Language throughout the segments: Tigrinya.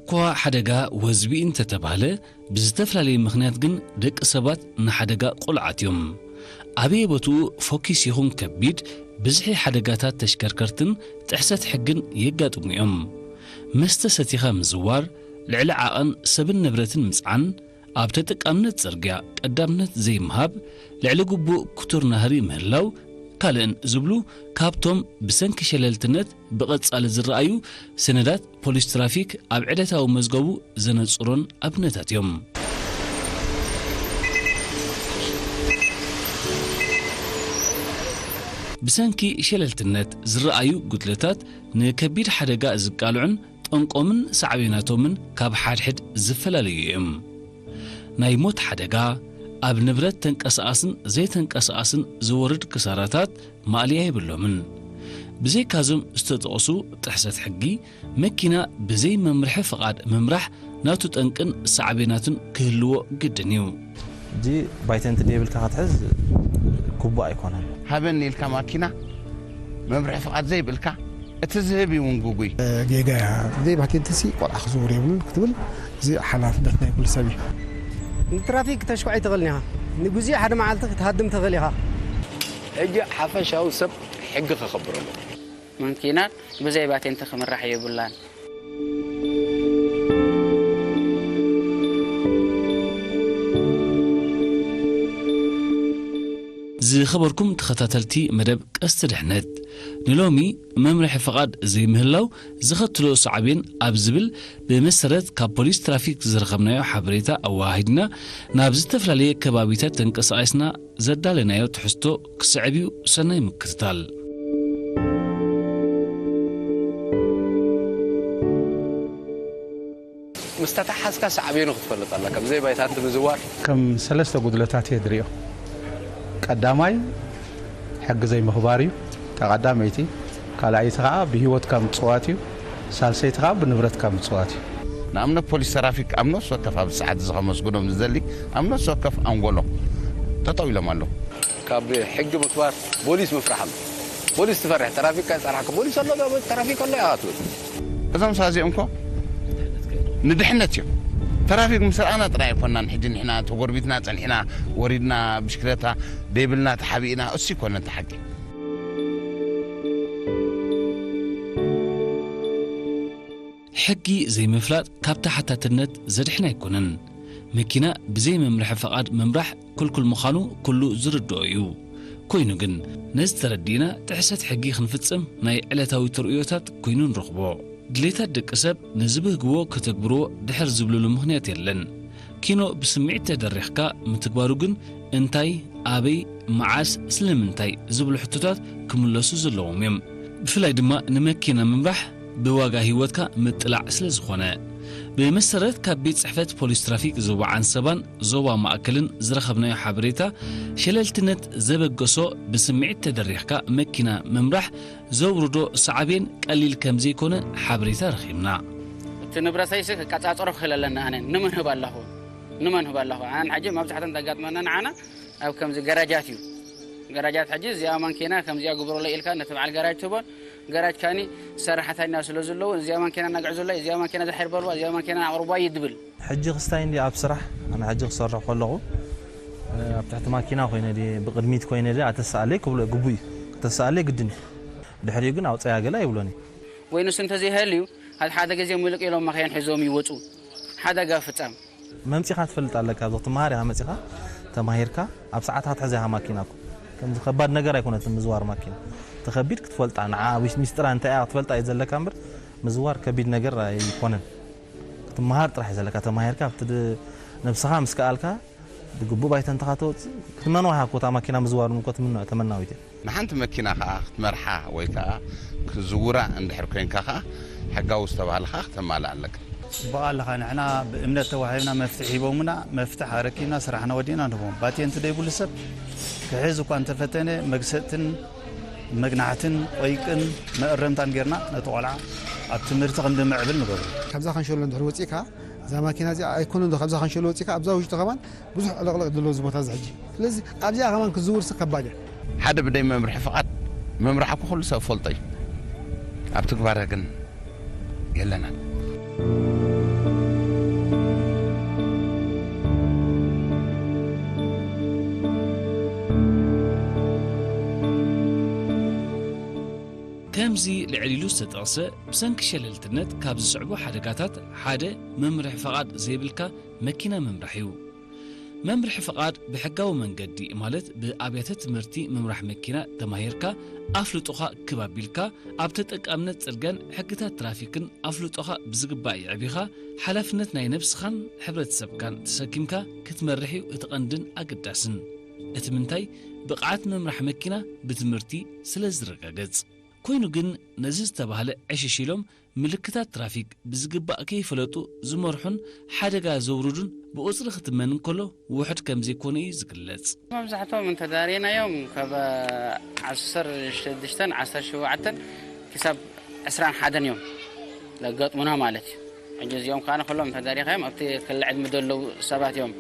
እኳ ሓደጋ ወዝቢ እንተተባህለ፣ ብዝተፈላለየ ምኽንያት ግን ደቂ ሰባት ንሓደጋ ቁልዓት እዮም። ኣበየ ቦትኡ ፎኪስ ይኹን ከቢድ፣ ብዝሒ ሓደጋታት ተሽከርከርትን ጥሕሰት ሕግን የጋጥሙ እዮም። መስተ ሰቲኻ ምዝዋር፣ ልዕሊ ዓቐን ሰብን ንብረትን ምጽዓን፣ ኣብ ተጠቃምነት ጽርግያ ቀዳምነት ዘይምሃብ፣ ልዕሊ ግቡእ ክቱር ናህሪ ምህላው፣ ካልእን ዝብሉ ካብቶም ብሰንኪ ሸለልትነት ብቐጻሊ ዝረኣዩ ሰነዳት ፖሊስ ትራፊክ ኣብ ዕለታዊ መዝገቡ ዘነጽሮን ኣብነታት እዮም። ብሰንኪ ሸለልትነት ዝረኣዩ ጉድለታት ንከቢድ ሓደጋ ዝቃልዑን ጠንቆምን ሳዕቤናቶምን ካብ ሓድሕድ ዝፈላለዩ እዮም። ናይ ሞት ሓደጋ፣ ኣብ ንብረት ተንቀሳቓስን ዘይተንቀሳቓስን ዝወርድ ክሳራታት ማእለያ የብሎምን። ብዘይካዞም ዝተጠቕሱ ጥሕሰት ሕጊ፣ መኪና ብዘይ መምርሒ ፍቓድ ምምራሕ ናቱ ጠንቅን ሳዕቤናቱን ክህልዎ ግድን እዩ። ሕጂ ባይተንት ደይብልካ ክትሕዝ ግቡእ ኣይኮነን። ሃበኒ ኢልካ ማኪና መምርሒ ፍቓድ ዘይብልካ፣ እቲ ዝህብ እዩ እውን ግጉይ። ጌጋ እያ። ዘይባቴንትሲ ቆልዓ ክዝውር የብሉን ክትብል፣ እዚ ሓላፍነት ናይ ኩሉ ሰብ እዩ። ንትራፊክ ክተሽኩዕ ኣይትኽእልን ኢኻ። ንግዚኡ ሓደ መዓልቲ ክትሃድም ትኽእል ኢኻ። ሕጂ ሓፈሻዊ ሰብ ሕጊ ከኸብር ኣለዎ። መኪና ብዘይ ባቴንት ክምራሕ የብላን። ዝኸበርኩም ተኸታተልቲ መደብ ቀስቲ ድሕነት፣ ንሎሚ መምርሒ ፍቓድ ዘይምህላው ዘኸትሎ ሳዕቤን ኣብ ዝብል ብመሰረት ካብ ፖሊስ ትራፊክ ዝረኸብናዮ ሓበሬታ ኣወሃሂድና ናብ ዝተፈላለየ ከባቢታት ተንቀሳቒስና ዘዳለናዮ ትሕዝቶ ክስዕብ እዩ። ሰናይ ምክትታል። ምስ ተተሓዝካ ሳዕቤኑ ክትፈልጥ ኣለካ። ብዘይ ባይታንቲ ምዝዋር። ከም ሰለስተ ጉድለታት እየ ዝሪኦ። ቀዳማይ፣ ሕጊ ዘይምኽባር እዩ። እታ ቀዳመይቲ። ካልኣይቲ ኸዓ ብህይወትካ ምጽዋት እዩ። ሳልሰይቲ ኸዓ ብንብረትካ ምጽዋት እዩ። ንኣብነት ፖሊስ ትራፊክ ኣብ ነፍሲ ወከፍ ኣብዚ ሰዓት እዚ ከመስግኖም ዝደሊ ኣብ ነፍሲ ወከፍ ኣንጎሎ ጠጠው ኢሎም ኣለዉ። ካብ ሕጊ ምኽባር ፖሊስ ምፍራሕ ኣሎ። ፖሊስ ትፈርሕ፣ ትራፊክ ከይጸራሕካ ፖሊስ ኣሎ ዶ፣ ትራፊክ ኣሎ ኢኻ ትብል። እዞም ሳዚኦም እኮ ንድሕነት እዮም። ትራፊክ ምስ ረኣና ጥራይ ኣይኮናን፣ ሕጂ ንሕና ተጎርቢትና ጸኒሕና ወሪድና ብሽክለታ ደይብልና ተሓቢእና፣ እሱ ይኮነን እቲ ሓቂ። ሕጊ ዘይምፍላጥ ካብ ተሓታትነት ዘድሕን ኣይኮነን። መኪና ብዘይ መምርሒ ፍቓድ ምምራሕ ክልኩል ምዃኑ ኩሉ ዝርድኦ እዩ። ኮይኑ ግን፣ ነዚ ተረዲእና ጥሕሰት ሕጊ ክንፍጽም ናይ ዕለታዊ ተርእዮታት ኮይኑ ንረኽቦ። ድሌታት ደቂ ሰብ ንዝብህግዎ ከተግብርዎ ድሕር ዝብልሉ ምኽንያት የለን። ኪኖ ብስምዒት ተደሪኽካ ምትግባሩ ግን እንታይ፣ ኣበይ፣ መዓስ፣ ስለምንታይ ዝብሉ ሕቶታት ክምለሱ ዘለዎም እዮም። ብፍላይ ድማ ንመኪና ምምራሕ ብዋጋ ህይወትካ ምጥላዕ ስለ ዝኾነ። ብመሰረት ካብ ቤት ጽሕፈት ፖሊስ ትራፊክ ዞባ ዓንሰባን ዞባ ማእከልን ዝረኸብናዮ ሓበሬታ፣ ሸለልትነት ዘበገሶ ብስምዒት ተደሪኽካ መኪና ምምራሕ ዘውርዶ ሳዕቤን ቀሊል ከም ዘይኮነ ሓበሬታ ረኺብና። እቲ ንብረተይሲ ክቀጻጸሮ ክኽእል ኣለኒ ኣነ። ንመን ህብ ኣለኹ? ንመን ህብ ኣለኹ? ኣነ ሕጂ መብዛሕትኦም ዘጋጥመና ንዓና ኣብ ከምዚ ገራጃት እዩ። ገራጃት ሕጂ እዚኣ ማንኪና ከምዚኣ ግብረለይ ኢልካ ነቲ በዓል ገራጅ ትህቦን፣ ገራጅ ካኒ ሰራሕተኛ ስለ ዘለዉ እዚኣ ማንኪና እናግዕዙለይ፣ እዚኣ ማንኪና ድሕር በልዋ፣ እዚኣ ማንኪና ኣቕርቧ እዩ ድብል። ሕጂ ክስታይ እንዲ ኣብ ስራሕ፣ ኣነ ሕጂ ክሰርሕ ከለኹ፣ እ፣ ኣብ ትሕቲ ማኪና ኮይነ ድየ፣ ብቕድሚት ኮይነ ድየ፣ ኣተሰኣለይ ክብሎ ግቡእ እዩ። ከተሰኣለይ ግድን እዩ። ድሕሪኡ ግን ኣውፀያ ገለ ኣይብሎን እዩ። ወይ ንሱ እንተዘይሃልዩ፣ ሓደ ሓደ ግዜ ምልቅ ኢሎም ማካይን ሒዞም ይወፁ። ሓደጋ ፍፃም። መምፂኻ ትፈልጥ ኣለካ፣ ኣብዚ ክትመሃር ኢኻ መፂኻ፣ ተማሂርካ፣ ኣብ ሰዓትካ ትሕዛ ኢኻ ማኪና እኮ። ከምዚ ከባድ ነገር ኣይኮነትን ምዝዋር ማኪና። ተኸቢድ ክትፈልጣ፣ ንዓ፣ ሚስ-፣ ሚስጥራ እንታይ እያ ክትፈልጣ እዩ ዘለካ እምበር፣ ምዝዋር ከቢድ ነገር ኣይኮነን። ክትመሃር ጥራሕ እዩ ዘለካ። ተማሂርካ ኣብቲ ድ-፣ ነብስኻ ምስ ከኣልካ ብግቡእ ባይታ እንተኻ ተወጽእ ክትመንዋ እኮ እታ ማኪና ምዝዋር እኮ ትምነ-፣ ተመናዊት እያ። ንሓንቲ መኪና ከኣ ክትመርሓ ወይ ከኣ ክዝውራ እንድሕር ኮይንካ ከኣ ሕጋዊ ዝተባህለ ከኣ ክተማልእ ኣለካ። ጽቡቕ ኣለኻ። ንሕና ብእምነት ተዋሂብና መፍትሕ ሂቦምና፣ መፍትሕ ኣረኪብና ስራሕና ወዲእና ንህቦም። ባቴንት ደይብሉ ሰብ ክሕዝ እኳ እንተፈተነ መግሰጥትን መግናሕትን ቆይቅን መእረምታን ጌርና ነቲ ቆልዓ ኣብ ትምህርቲ ከም ድምዕብል ንገብሮ። ካብዛ ካንሸሎ እንድሕር ወጺእካ፣ እዛ ማኪና እዚኣ ኣይኮነን ዶ ካብዛ ካንሸሎ ወጺእካ ኣብዛ ውሽጢ ከማን ብዙሕ ዕልቕልቕ ዘለዎ እዚ ቦታ እዚ ሕጂ። ስለዚ ኣብዚኣ ከማን ክትዝውርሲ ከባድ እያ። ሓደ ብደይ መምርሒ ፍቓድ ምምራሕ እኮ ኩሉ ሰብ ፈልጦ እዩ። ኣብ ትግባረ ግን የለናን። ከምዚ ልዕል ኢሉ ዝተጠቕሰ፣ ብሰንኪ ሸለልትነት ካብ ዝስዕቡ ሓደጋታት ሓደ፣ መምርሒ ፍቓድ ዘይብልካ መኪና ምምራሕ እዩ። መምርሒ ፍቓድ ብሕጋዊ መንገዲ፣ ማለት ብኣብያተ ትምህርቲ ምምራሕ መኪና ተማሂርካ፣ ኣፍልጦኻ ክብ ኣቢልካ፣ ኣብ ተጠቃምነት ጽርግያን ሕግታት ትራፊክን ኣፍልጦኻ ብዝግባእ የዕቢኻ፣ ሓላፍነት ናይ ነብስኻን ሕብረተሰብካን ተሰኪምካ ክትመርሕ እዩ እቲ ቀንድን ኣገዳስን። እቲ ምንታይ፣ ብቕዓት ምምራሕ መኪና ብትምህርቲ ስለ ዝረጋገጽ። ኮይኑ ግን፣ ነዚ ዝተባህለ ዕሽሽ ኢሎም፣ ምልክታት ትራፊክ ብዝግባእ ከይፈለጡ ዝመርሑን ሓደጋ ዘውርዱን ብቑጽሪ ክትመን እንከሎ ውሑድ ከም ዘይኮነ እዩ ዝግለጽ። መብዛሕትኦም እንተዳሪናዮም ካብ ዓሰርተ ሽዱሽተን ዓሰርተ ሸውዓተን ክሳብ ዕስራን ሓደን እዮም ዘጋጥሙና ማለት እዩ። ሕጂ እዚኦም ከኣ ንኩሎም እንተዳሪኻዮም ኣብቲ ክሊ ዕድመ ዘለዉ ሰባት እዮም።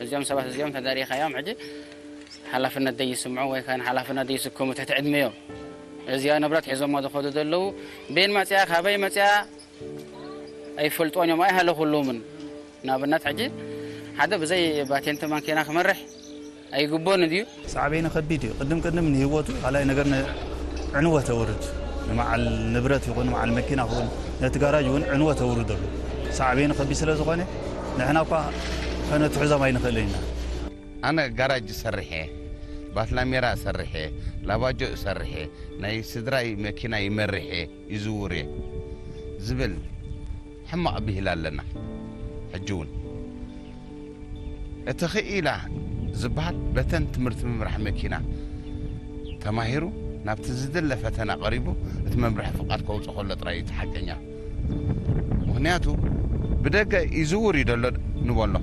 እዚኦም ሰባት እዚኦም እንተዳሪኻዮም ሕጂ ሓላፍነት ዘይስምዑ ወይ ከኣ ንሓላፍነት ዘይስከሙ ትሕቲ ዕድመ እዮም። እዚኣ ንብረት ሒዞሞ ዝኸዱ ዘለዉ፣ ቤን መጽያ፣ ካበይ መጽያ ኣይፈልጦን እዮም፣ ኣይሃለኹሉምን። ንኣብነት ሕጂ ሓደ ብዘይ ባቴንት ማኪና ክመርሕ ኣይግቦን ድዩ? ሳዕቤኑ ከቢድ እዩ። ቅድም ቅድም ንህይወቱ ካልኣይ ነገር ን-፣ ዕንወት ተውርድ። ንመዓል ንብረት ይኹን፣ ንመዓል መኪና ይኹን፣ ነቲ ጋራጅ እውን ዕንወት ተውርድ ኣሎ። ሳዕቤኑ ከቢድ ስለ ዝኾነ፣ ንሕና እኳ ከነትሕዞም ኣይንኽእልን ኢና። ኣነ ጋራጅ እሰርሕ እየ፣ ባትላሜራ እሰርሕ እየ፣ ላባጆ እሰርሕ እየ፣ ናይ ስድራይ መኪና ይመርሕ እየ፣ ይዝውር እየ ዝብል ሕማቕ ብሂል ኣለና። ሕጂ እውን እቲ ክኢላ ዝበሃል በተን ትምህርቲ ምምራሕ መኪና ተማሂሩ ናብቲ ዝድለ ፈተና ቀሪቡ እቲ መምርሒ ፍቓድ ከውፅእ ከሎ ጥራይ እዩ እቲ ሓቀኛ። ምኽንያቱ ብደገ ይዝውር እዩ ዘሎ ንበሎ።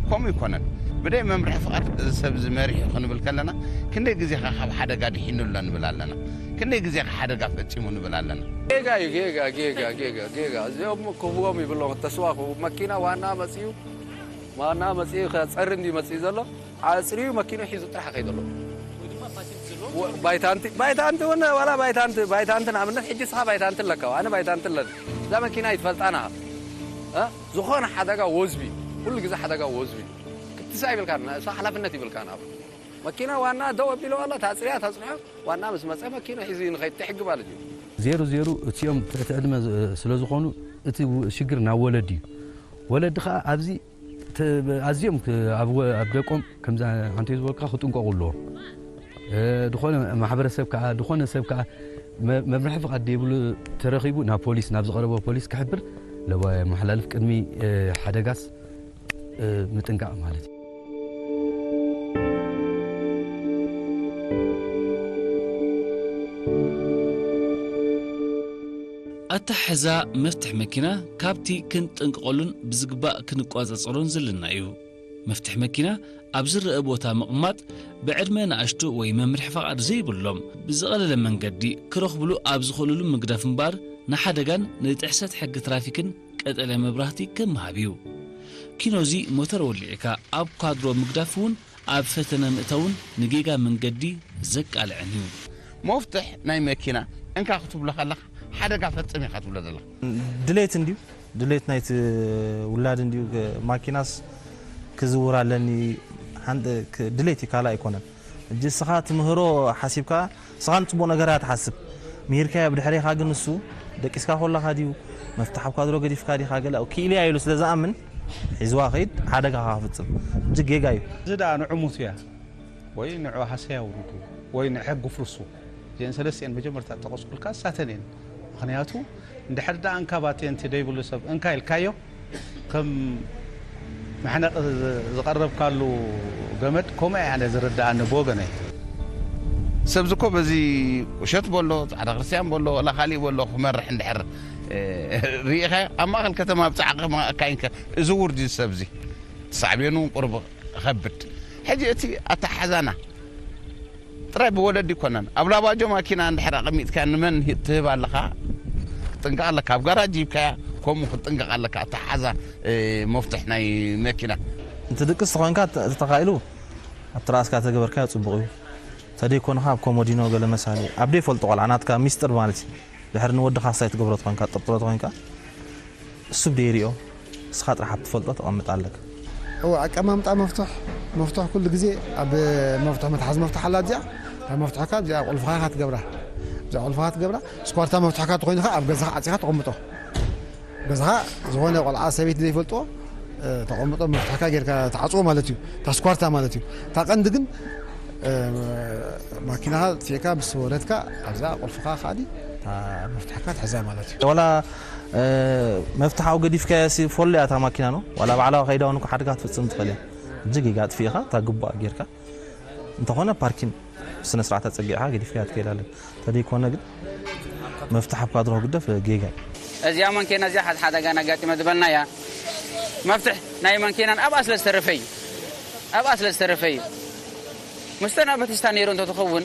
ከምኡ ኣይኮነን። ብደይ መምርሒ ፍቓድ እዚ ሰብ እዚ መሪሑ ክንብል ከለና፣ ክንደይ ግዜኻ ካብ ሓደጋ ድሒኑ ኣሎ ንብል ኣለና። ክንደይ ግዜኻ ሓደጋ ፈጺሙ ንብል ኣለና። ጌጋ እዩ፣ ጌጋ፣ ጌጋ፣ ጌጋ፣ ጌጋ። እዚኦም ክህብዎም ይብሎም፣ ተስፋ ክህቡ። መኪና ዋና መጺኡ፣ ዋና መጺኡ ከጸሪ እንዲ መጺኡ ዘሎ፣ ኣጽሪዩ መኪና ሒዙ ጥራሕ ከይዱ ኣሎ። ወ-፣ ባይታንቲ፣ ባይታንቲ እውን ዋላ ባይታንቲ፣ ባይታንቲ ንኣብነት ሕጂ ስኻ ባይታንቲ ኣለካ፣ ኣነ ባይታንቲ ኣለኒ። እዛ መኪና ይትፈልጣና። እ? ዝኾነ ሓደጋ ወዝቢ፣ ኩሉ ግዜ ሓደጋ ወዝቢ። ክትሳ ይብልካ፣ እሱ ሓላፍነት ይብልካ ናብ መኪና ዋና ደው ኣቢሎ ዋላ ታጽርያ ታጽርሖ፣ ዋና ምስ መጸ መኪና ሒዙ ንኸይድ ትሕግ ማለት እዩ። ዜሩ ዜሩ እቲኦም ትሕቲ ዕድመ ዝ-፣ ስለ ዝኾኑ እቲ ው-፣ ሽግር ናብ ወለዲ እዩ። ወለዲ ኸኣ ኣብዚ ተ-፣ ኣዝዮም ክ-፣ ኣብ ወ-፣ ኣብ ደቆም ከምዛ ሓንቲ ዝበልካ ክጥንቀቑ ኣለዎም። እ፣ ዝኾነ ማሕበረሰብ ከኣ፣ ዝኾነ ሰብ ከኣ መ-፣ መምርሒ ፍቓድ ዘይብሉ ተረኺቡ ናብ ፖሊስ፣ ናብ ዝቐረበ ፖሊስ ክሕብር ለባ የመሓላልፍ ቅድሚ፣ እ፣ ሓደጋስ፣ እ፣ ምጥንቃቕ ማለት እዩ። ኣተሓሕዛ መፍትሕ መኪና ካብቲ ክንጥንቀቐሉን ብዝግባእ ክንቆጻጸሮን ዘለና እዩ። መፍትሕ መኪና ኣብ ዝረአ ቦታ ምቕማጥ፣ ብዕድመ ንኣሽቱ ወይ መምርሒ ፍቓድ ዘይብሎም ብዝቐለለ መንገዲ ክረኽብሉ ኣብ ዝኽእልሉ ምግዳፍ እምበኣር፣ ንሓደጋን ንጥሕሰት ሕጊ ትራፊክን ቀጠልያ መብራህቲ ከም ምሃብ እዩ። ኪኖዚ ሞተር ወሊዕካ ኣብ ኳድሮ ምግዳፍ እውን ኣብ ፈተነ ምእታውን ንጌጋ መንገዲ ዘቃልዕን እዩ። መፍትሕ ናይ መኪና እንካ ክትብሎ ከለኻ ሓደጋ ፈጽም ኢኻ ትብሎ ዘለኻ። ድሌት እንድዩ፣ ድሌት ናይቲ ውላድ እንድዩ። ማኪናስ ክዝውር ኣለኒ፣ ሓን-፣ ክ-፣ ድሌት እዩ፣ ካልእ ኣይኮነን። እጂ እስኻ ትምህሮ ሓሲብካ፣ እስኻ ንጽቡቕ ነገር እያ ትሓስብ። ምሂርካዮ፣ ብድሕሬኻ ግን ንሱ ደቂስካ ከለኻ ድዩ፣ መፍትሕ ኣብ ኳድሮ ገዲፍካ ዲኻ፣ ገለ ክኢሉ እያ ኢሉ ስለ ዝኣምን፣ ሒዝዋ ኸይድ፣ ሓደጋ ኸዓ ክፍጽም። እጂ ጌጋ እዩ። እዚ ደኣ ንዕሙት እያ። ወይ ንዑ ሃሰያ ውርዱ፣ ወይ ንሕጊ ፍርሱ። እዚአን ሰለስቲአን መጀመርታ እተቐጽኩልካ እሳተን እየን። ምኽንያቱ፣ እንድሕር ደኣ እንካ ባቴንቲ ደይብሉ ሰብ እንካ ኢልካዮ፣ ከም መሕነቒ ዝ-፣ ዝቐረብካሉ ገመድ፣ ከምኡ እየ ኣነ ዝርድኣኒ ብወገነይ። ሰብዚ እኮ በዚ ቁሸት በሎ፣ ጻዕዳ ክርስትያን በሎ፣ ወላ ካሊእ በሎ ክመርሕ እንድሕር፣ እ፣ ርኢኻዮ፣ ኣብ ማእከል ከተማ ኣብ ጻዕቂ ማእካይንከ እዚ ውርድ እዩ ሰብዚ። ሳዕቤኑ ቁሩብ ኸብድ። ሕጂ እቲ ኣተሓሕዛና ጥራይ ብወለዲ ይኮነን። ኣብ ላባጆ ማኪና እንድሕር ኣቐሚጥካ ንመን ሂ-፣ ትህብ ኣለኻ? ጥንቀቕ ኣለካ። ኣብ ጋራጅ ሂብካያ፣ ከምኡ ክትጥንቀቕ ኣለካ። ኣተሓሕዛ፣ እ፣ መፍትሕ ናይ መኪና። እንትድቅስ ተኾይንካ፣ ተ-፣ ተተኻኢሉ ኣብቲ ራእስካ ተገበርካዮ ጽቡቕ እዩ። ተደይኮንኻ ኣብ ኮሞዲኖ ገለ መሳሊ፣ ኣብ ደይፈልጦ ቆልዓ ናትካ ሚስጥር ማለት እዩ። ድሕሪ ንወድኻ ሳይ ትገብሮ ተኾይንካ፣ ጥርጥሮ ተኾይንካ፣ እሱ ብደይሪኦ፣ ንስኻ ጥራሕ ኣብ ትፈልጦ ተቐምጥ ኣለካ። እወ፣ ኣቀማምጣ መፍቱሕ፣ መፍቱሕ ኩሉ ግዜ ኣብ መፍቱሕ መትሓዚ መፍቱሕ ኣላ እዚኣ፣ እታ መፍቱሕካ እዚኣ ቁልፍኻ ኢኻ ትገብራ። ቁልፍኻ ትገብራ፣ ስኳርታ መፍትሕካ ተኾይኑ ኸዓ ኣብ ገዛኻ ዓፂኻ ተቐምጦ። ገዛኻ ዝኾነ ቆልዓ ሰበይቲ ዘይፈልጥዎ፣ እ፣ ተቐምጦ መፍትሕካ ጌርካ ትዓፅዎ ማለት እዩ። እታ ስኳርታ ማለት እዩ። እታ ቀንዲ ግን፣ እ፣ ማኪናኻ ጥፊእካ ምስ ወረድካ ኣብዛ ቁልፍኻ ከዓኒ እታ መፍትሕካ ትሕዛ ማለት እዩ። ዋላ፣ እ፣ መፍትሓዊ ገዲፍካዮ ሲ ፎሎ እያ እታ ማኪና ነው። ዋላ ባዕላ ከይዳ እውን እኮ ሓደጋ ክትፍፅም ትኽእል እያ። እጅግ ጌጋ ኣጥፊእኻ እታ ግቡኣ ጌርካ እንተኾነ ፓርኪን ስነ ስርዓት ኣፀጊዕኻ ገዲፍካዮ ትከይድ ኣለካ። እንተደይኮነ ግን መፍትሕ ኣብካ ድሮ ግደፍ ጌጋ እዩ። እዚኣ መንኬና እዚኣ ሓድ ሓደጋ ኣጋጢመ ዝበልናያ መፍትሕ ናይ መንኬናን ኣብኣ ስለ ዝተረፈ እዩ። ኣብኣ ስለ ዝተረፈ እዩ። ምስተ ናበቲስታ ነይሩ እንተትኸውን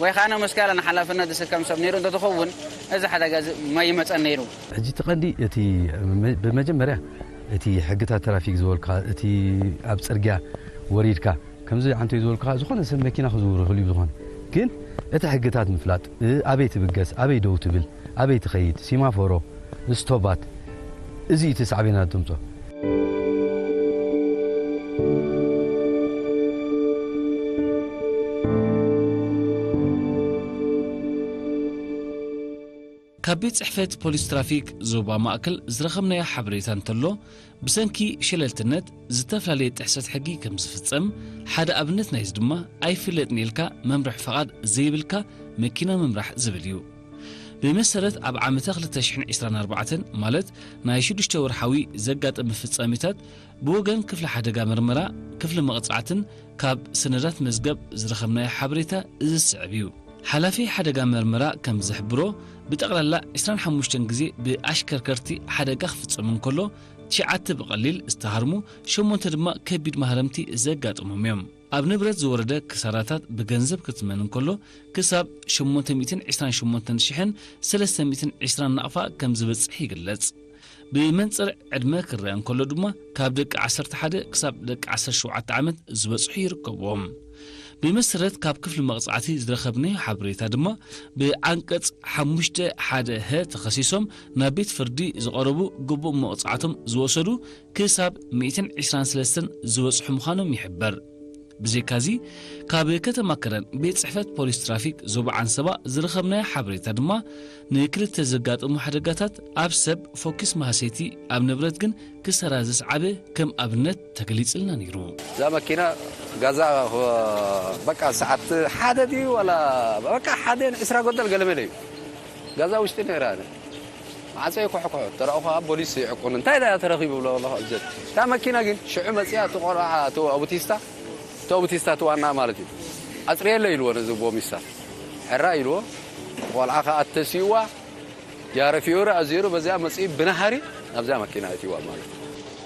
ወይ ከዓ ምስካላ ንሓላፍነት ዝስከም ሰብ ነይሩ እንተትኸውን እዚ ሓደጋ እዚ መይመፀን ነይሩ። ሕጂ እቲ ቀንዲ እቲ መ-፣ ብመጀመርያ እቲ ሕግታት ትራፊክ ዝበልካ እቲ ኣብ ፅርግያ ወሪድካ ከምዚ ዓንተይ ዝበልኩኻ ዝኾነ ሰብ መኪና ክዝውር ይኽእል እዩ። ዝኾነ ግን እቲ ሕግታት ምፍላጥ፣ እ፣ ኣበይ ትብገስ፣ ኣበይ ደው ትብል፣ ኣበይ ትኸይድ፣ ሲማፎሮ፣ ስቶባት፣ እዚ እቲ ሳዕቤናት ተምፅኦ። ካብ ቤት ጽሕፈት ፖሊስ ትራፊክ ዞባ ማእከል ዝረኸብናዮ ሓበሬታ እንተሎ፣ ብሰንኪ ሸለልትነት ዝተፈላለየ ጥሕሰት ሕጊ ከም ዝፍጸም፣ ሓደ ኣብነት ናይዚ ድማ ኣይፍለጥን ኢልካ መምርሒ ፈቓድ ዘይብልካ መኪና ምምራሕ ዝብል እዩ። ብመሰረት ኣብ ዓመተ ክልተ ሽሕን ዕስራን ኣርባዕተን ማለት ናይ ሽዱሽተ ወርሓዊ ዘጋጠመ ፍጻሜታት ብወገን ክፍሊ ሓደጋ መርመራ ክፍሊ መቕጻዕትን ካብ ሰነዳት መዝገብ ዝረኸብናዮ ሓበሬታ እዚ ዝስዕብ እዩ። ሓላፊ ሓደጋ መርመራ ከም ዝሕብሮ፣ ብጠቕላላ ዕስራን ሓሙሽተን ግዜ ብኣሽከርከርቲ ሓደጋ ክፍጸም እንከሎ፣ ትሽዓተ ብቐሊል ዝተሃርሙ፣ ሸሞንተ ድማ ከቢድ ማህረምቲ ዘጋጠሞም እዮም። ኣብ ንብረት ዝወረደ ክሳራታት ብገንዘብ ክትመን እንከሎ፣ ክሳብ ሸሞንተ ሚእትን ዕስራን ሸሞንተን ሽሕን ሰለስተ ሚእትን ዕስራን ናቕፋ ከም ዝበጽሕ ይግለጽ። ብመንጽር ዕድመ ክረአ እንከሎ ድማ፣ ካብ ደቂ ዓሰርተ ሓደ ክሳብ ደቂ ዓሰርተ ሸውዓተ ዓመት ዝበጽሑ ይርከብዎም። ብመሰረት ካብ ክፍሊ መቕጻዕቲ ዝረኸብናዮ ሓበሬታ ድማ፣ ብዓንቀጽ ሓሙሽተ ሓደ ሀ ተኸሲሶም ናብ ቤት ፍርዲ ዝቐረቡ ግቡእ መቕጻዕቶም ዝወሰዱ ክሳብ ሚእትን ዕስራን ሰለስተን ዝበጽሑ ምዃኖም ይሕበር። ብዘይካዚ፣ ካብ ከተማ ከረን ቤት ጽሕፈት ፖሊስ ትራፊክ ዞባ ዓንሰባ ዝረኸብናዮ ሓበሬታ ድማ፣ ንክልተ ዘጋጠሙ ሓደጋታት ኣብ ሰብ ፎኪስ ማህሰይቲ፣ ኣብ ንብረት ግን ክሰራ ዘስዓበ ከም ኣብነት ተገሊጽልና ነይሩ። እዛ መኪና ጋዛ በቃ ሰዓት ሓደ ድዩ ዋላ በቃ ሓደ ዕስራ ጎደል ገለመለ እዩ። ጋዛ ውሽጢ ነይራ ኣነ። ማዕጾ ይኩሕኩሑ፣ ተረእኹ ኣብ ፖሊስ ይዕቁን። እንታይ ደኣ ተረኺቡ ብሎ ኣለኹ እብዘት። እታ መኪና ግን ሽዑ መጺኣ እቲ ቆልዓ፣ እቲ ኣቡቲስታ፣ እቲ ኣቡቲስታ እቲ ዋና ማለት እዩ። ኣጽርየለ ኢልዎ ነዚ ቦሚስታ። ሕራ ኢልዎ፣ ቆልዓ ከኣ ተሲእዋ፣ ያረ ፊዮሪ ኣዚሩ በዚኣ መጺኡ ብናሃሪ ናብዚኣ መኪና እትይዋ ማለት እዩ።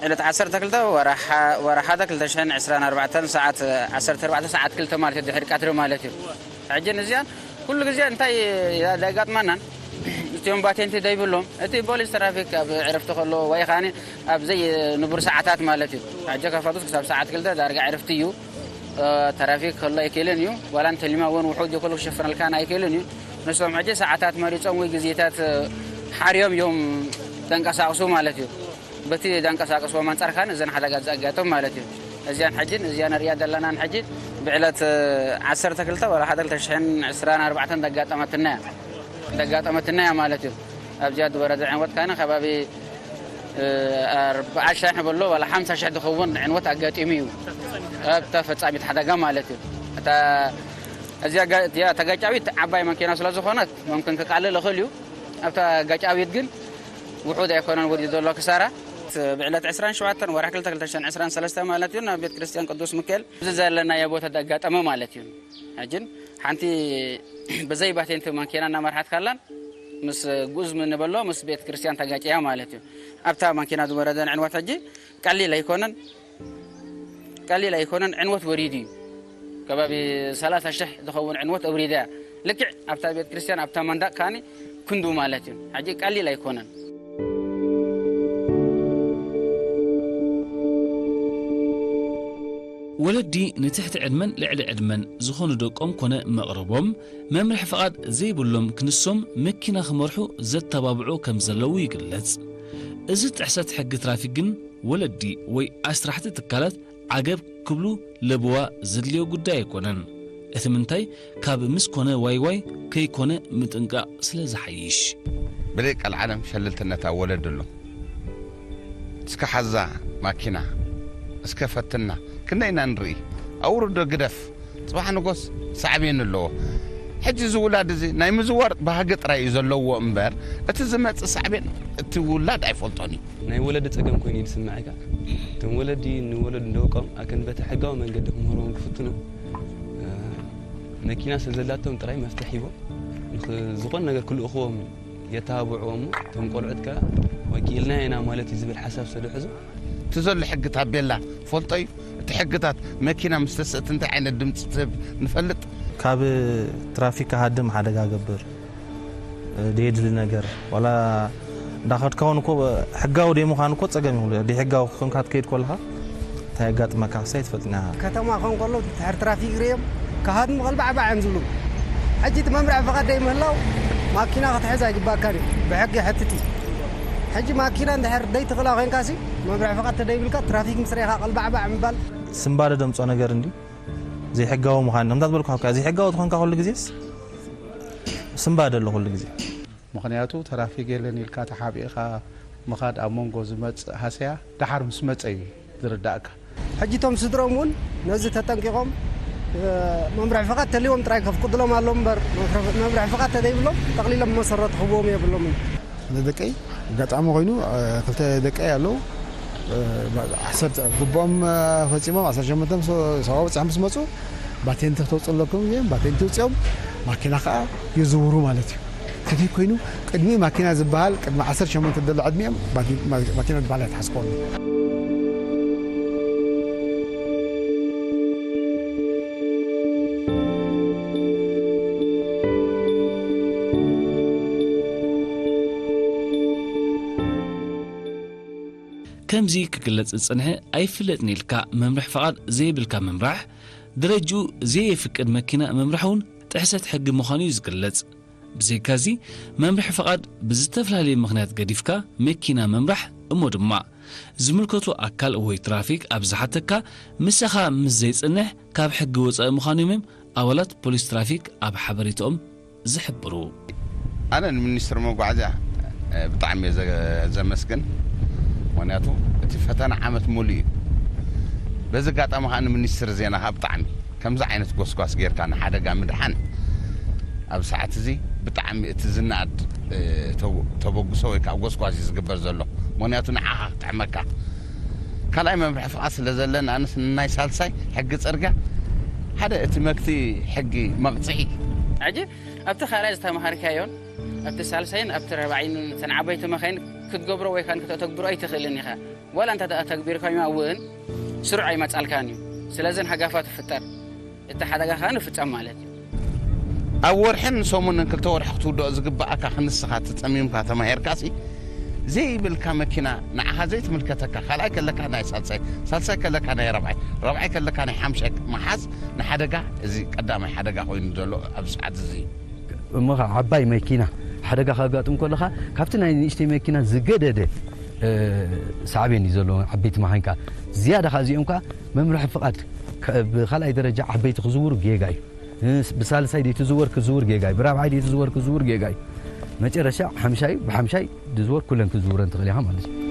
ዕለት ዓሰርተ ክልተ ወርሓ፣ ወርሓ ሓደ ክልተ ሽሕን ዕስራን ኣርባዕተን ሰዓት ዓሰርተ ኣርባዕተ ሰዓት ክልተ ማለት እዩ፣ ድሕሪ ቀትሪ ማለት እዩ። ሕጂ ንዚኣን ኩሉ ግዜ እንታይ የጋጥመናን እቲኦም ባቴንቲ ዘይብሎም እቲ ፖሊስ ትራፊክ ኣብ ዕረፍቲ ከሎ ወይ ኻኒ ኣብ ዘይንቡር ሰዓታት ማለት እዩ። ሕጂ ከፈቱስ ክሳብ ሰዓት ክልተ ዳርጋ ዕረፍቲ እዩ። እ፣ ትራፊክ ከሎ ኣይክእልን እዩ። ዋላ እንተሊማ እውን ውሑድ ይኹን ክሽፍነልካን ኣይክእልን እዩ። ንሶም ሕጂ ሰዓታት መሪጾም ወይ ግዜታት፣ እ፣ ሓርዮም እዮም ተንቀሳቕሱ ማለት እዩ። በቲ ዘንቀሳቀስዎም ኣንጻር ካን እዘን ሓደጋ ዘጋጥም ማለት እዩ። እዚኣን ሕጂ እዚኣ ንሪኣ ዘለናን ሕጂ ብዕለት ዓሰርተ ክልተ ወርሒ ሓደ ክልተ ሽሕን ዕስራን ኣርባዕተን ዘጋጠመትና እያ። ዘጋጠመትና እያ ማለት እዩ። ኣብዚኣ ዝወረደ ዕንወት ካነ ከባቢ፣ እ፣ ኣርብዓ ሽሕ በሎ ዋላ ሓምሳ ሽሕ ዝኸውን ዕንወት ኣጋጢሙ እዩ። ኣብ ተፈጻሚት ሓደጋ ማለት እዩ። እታ እዚኣ ጋ-፣ እዚኣ ተጋጫዊት ዓባይ መኪና ስለ ዝኾነት መምክን ክቃልል ይኽእል እዩ። ኣብታ ጋጫዊት ግን ውሑድ ኣይኮነን ወዲኡ ዘሎ ክሳራ። ብዕለት ዕስራን ሸውዓተን ወርሒ ክልተ ክልተ ሽሕን ዕስራን ሰለስተ ማለት እዩ፣ ናብ ቤት ክርስቲያን ቅዱስ ሚካኤል እዚ ዘለናዮ ቦታ ዘጋጠመ ማለት እዩ። ሕጅን ሓንቲ ብዘይ ባቴንቲ ማኪና እናመርሓት ካላን ምስ ጉዝ ምንበሎ ምስ ቤት ክርስቲያን ተጋጭያ ማለት እዩ። ኣብታ ማኪና ዝወረደን ዕንወት ሕጂ ቀሊል ኣይኮነን። ቀሊል ኣይኮነን፣ ዕንወት ወሪዱ እዩ። ከባቢ ሰላሳ ሽሕ ዝኸውን ዕንወት ኣውሪዳ እያ። ልክዕ ኣብታ ቤት ክርስቲያን፣ ኣብታ መንደቕ ከኣኒ ክንዱ ማለት እዩ። ሕጂ ቀሊል ኣይኮነን። ወለዲ ንትሕቲ ዕድመን ልዕሊ ዕድመን ዝኾኑ ደቆም ኮነ መቕርቦም መምርሒ ፍቓድ ዘይብሎም ክንሶም መኪና ክመርሑ ዘተባብዑ ከም ዘለዉ ይግለጽ። እዚ ጥሕሰት ሕጊ ትራፊክ ግን ወለዲ ወይ ኣስራሕቲ ትካላት ዓገብ ክብሉ ለበዋ ዘድልዮ ጉዳይ ኣይኮነን። እቲ ምንታይ ካብ ምስ ኮነ ዋይ ዋይ ከይኮነ ምጥንቃቕ ስለ ዝሓይሽ። ብደይ ቀልዓለም ሸልልትነት ኣብ ወለድ ኣሎ። እስከ ሓዛ ማኪና፣ እስከ ፈትና፣ ክንደይ ኢና ንርኢ? ኣውርዶ ግደፍ፣ ጽባሕ ንጎስ ሳዕቤን ኣለዎ። ሕጂ እዚ ውላድ እዚ ናይ ምዝዋር ባህጊ ጥራይ እዩ ዘለዎ እምበር፣ እቲ ዝመጽእ ሳዕቤን እቲ ውላድ ኣይፈልጦን እዩ። ናይ ወለዲ ጸገም ኮይኑ እዩ ዝስምዐካ። እቶም ወለዲ ንወለዱ እንደወቆም ኣክን በቲ ሕጋዊ መንገዲ ክምህርዎም ክፍትኑ፣ እ፣ መኪና ስለ ዘላቶም ጥራይ መፍትሕ ሂቦም፣ ንኽ-፣ ዝኾነ ነገር ክልእኽዎም የተባብዕዎ እሞ፣ እቶም ቆልዑት ከኣ ወኪልና ኢና ማለት እዩ ዝብል ሓሳብ ስለ ዝሕዙ፣ እቲ ዘሎ ሕጊ ታቤላ ፈልጦ እዩ። እቲ ሕግታት መኪና ምስ ተስእት እንታይ ዓይነት ድምፂ ትህብ ንፈልጥ። ካብ ትራፊክ ክሃድም ሓደጋ ገብር፣ ደየድሊ ነገር፣ ዋላ እንዳኸድካ እውን እኮ ሕጋዊ ደይምዃን እኮ ጸገም ይብሉ። ደይሕጋዊ ኮንካ ትከይድ ከለኻ እንታይ የጋጥመካ ክሳይ ትፈልጥና ኢኻ። ከተማ ኾን ከሎ ድሕር ትራፊክ ርእዮም ክሃድሙ ቀልባዕባዕ እዮም ዝብሉ። ሕጂ እቲ መምርሒ ፍቓድ ደይምህላው ማኪና ክትሕዝ ኣይግባእካን እዩ፣ ብሕጊ ይሕትት እዩ። ሕጂ ማኪና እንድሕር ደይትኽእላ ኮይንካሲ መምርሒ ፍቓድ ተደይብልካ ትራፊክ ምስ ርኢኻ ቀልባዕባዕ ምባል። ስንባደ ደምጾ ነገር እንዲ ዘይሕጋዊ ምዃን። ከምታ ዝበልኩ ሓብካ ዘይሕጋዊ ዝኾንካ ኩሉ ግዜስ ስንባደ ኣሎ ኩሉ ግዜ። ምኽንያቱ ተራፊክ የለን ኢልካ ተሓቢእኻ ምኻድ ኣብ መንጎ ዝመጽእ ሃሰያ ደሓር ምስ መጸ እዩ ዝርዳእካ። ሕጂ እቶም ስድሮም እውን ነዚ ተጠንቂቖም፣ እ፣ መምርሒ ፍቓድ ተልዎም ጥራይ ከፍቅድሎም ኣለዎም እምበር መምርሒ ፍቓድ ተዘይብሎም ጠቕሊሎም መሰረት ክህብዎም የብሎምን። ንደቀይ ኣጋጣሚ ኮይኑ፣ እ፣ ክልተ ደቀይ ኣለዉ። እ፣ ዓሰርተ ግቦም፣ እ፣ ፈጺሞም ዓሰርተ ሸሞንተ ምስ፣ ሰብዓ በጺሖም ምስ መጹ ባቴንቲ ክተውጽኡ ኣለኩም እዮም። ባቴንቲ ውጽኦም ማኪና ከኣ ይዝውሩ ማለት እዩ። ከመይ ኮይኑ ቅድሚ ማኪና ዝበሃል ቅድሚ ዓሰርተ ሸሞንተ ዘሎ ዕድሚኦም ማኪ-፣ ማኪና ዝበሃል ኣይተሓስቦም። ከምዚ ክግለጽ ዝጸንሐ ኣይፍለጥን ኢልካ መምርሒ ፍቓድ ዘይብልካ ምምራሕ፣ ደረጅኡ ዘየፍቅድ መኪና ምምራሕ እውን ጥሕሰት ሕጊ ምዃኑ እዩ ዝግለጽ። ብዘይካዚ መምርሒ ፍቓድ ብዝተፈላለየ ምኽንያት ገዲፍካ መኪና ምምራሕ እሞ ድማ ዝምልከቶ ኣካል ወይ ትራፊክ ኣብ ዝሓተካ ምሳኻ ምስ ዘይጽንሕ ካብ ሕጊ ወጻኢ ምዃኑ እዮም ኣባላት ፖሊስ ትራፊክ ኣብ ሓበሬታኦም ዝሕብሩ። ኣነ ንሚኒስትሪ መጓዓዝያ፣ እ፣ ብጣዕሚ እየ ዘ-፣ ዘመስግን። ምኽንያቱ እቲ ፈተና ዓመት ሙሉእ እዩ። በዚ ኣጋጣሚ ከዓ ንሚኒስትሪ ዜና ከዓ ብጣዕሚ ከምዚ ዓይነት ጎስጓስ ጌርካ ንሓደጋ ምድሓን ኣብ ሰዓት እዚ ብጣዕሚ እቲ ዝነኣድ፣ እ፣ ተጎ-፣ ተበግሶ ወይ ከዓ ጎስጓስ እዩ ዝግበር ዘሎ። ምኽንያቱ ንዓኻ ክጥዕመካ። ካልኣይ መምርሒ ፍቓድ ስለ ዘለኒ ኣነስ ንናይ ሳልሳይ ሕጊ ጽርግያ ሓደ እቲ መክቲ ሕጊ መቕጽዒ። ሕጂ ኣብቲ ካልኣይ ዝተማሃርካዮን ኣብቲ ሳልሳይን ኣብቲ ራብዓይን እተን ዓበይቲ መኻይን ክትገብሮ ወይ ከኣ ክተተግብሮ ኣይትኽእልን ኢኻ። ዋላ እንተ ኣተግቢርካዮ እውን ስሩዕ ኣይመጻልካን እዩ። ስለዚ ሃጋፋ ትፍጠር፣ እቲ ሓደጋ ከኣ ይፍጸም ማለት እዩ። ኣብ ወርሕን ሰሙንን ክልተ ወርሒ ክትውድኦ ዝግብኣካ ክንስኻ ተጸሚምካ ተማሂርካሲ ዘይብልካ መኪና ንዓኻ ዘይትምልከተካ፣ ካልኣይ ከለካ ናይ ሳልሳይ፣ ሳልሳይ ከለካ ናይ ራብዓይ፣ ራብዓይ ከለካ ናይ ሓምሻይ ምሓዝ ንሓደጋ እዚ ቀዳማይ ሓደጋ ኮይኑ ዘሎ ኣብዚ ሰዓት እዚ እዩ። እሞ ኸዓ ዓባይ መኪና ሓደጋ ከጋጥም ከለኻ ካብቲ ናይ ንእሽተይ መኪና ዝገደደ፣ እ፣ ሳዕቤን እዩ ዘለዎ። ዓበይቲ መኻይን ከኣ ዝያዳ ከኣ እዚኦም ከኣ መምርሒ ፍቓድ ከ-፣ ብኻልኣይ ደረጃ ዓበይቲ ክዝውሩ ጌጋ እዩ። እ፣ ብሳልሳይ ደይትዝወር ክዝውር ጌጋ እዩ። ብራብዓይ ደይትዝወር ክዝውር ጌጋ እዩ። መጨረሻ ሓምሻይ ብሓምሻይ ድዝወር ኩለን ክዝውረን ትኽእል ኢኻ ማለት እዩ።